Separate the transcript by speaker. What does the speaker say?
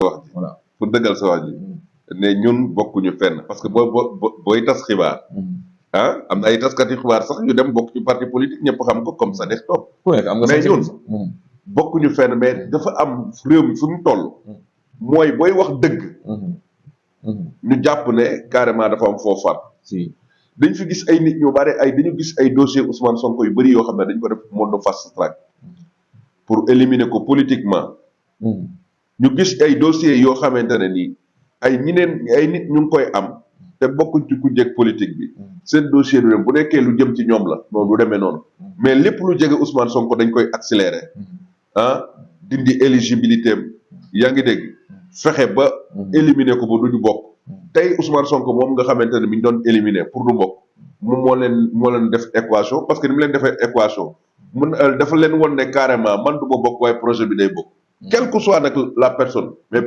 Speaker 1: wax ji
Speaker 2: voilà.
Speaker 1: pour dëggal sa wax ji ne ñun bokkuñu fenn parce que booy tas xibaar ah am na ay taskati xibaar sax yu dem bokk ci parti politique ñëpp xam ko comme ça def topp
Speaker 2: ku nekk am nga
Speaker 1: mais ñun
Speaker 2: sax.
Speaker 1: bokkuñu fenn mais dafa am réew mi fu mu toll mooy booy wax dëgg ñu jàpp ne carrément dafa am foo far
Speaker 2: si
Speaker 1: dañ fi gis ay nit ñu bari dañu gis ay dossier Ousmane Sonko yu bëri yoo xam ne dañ ko def mode fast track pour éliminer ko politiquement ñu gis ay dossiers yoo xamante ne nii ay nit ñu ngi koy am te bokkuñ ci ku jég politique bi seen dossier du dem bu nekkee lu jëm ci ñoom la noonu du demee noonu mais lépp lu jege Ousmane Sonko dañ koy accélérer dindi éligibilité am yaa ngi dégg fexe ba éliminer ko ba duñu bokk tey Ousmane Sonko moom nga xamante ne mi ñu doon éliminer pour du bokk moom moo leen def équation parce que ni mu leen defee équation dafa leen won ne carrément man du ma bokk waaye projet bi day bokk quelle que soit nag la personne mais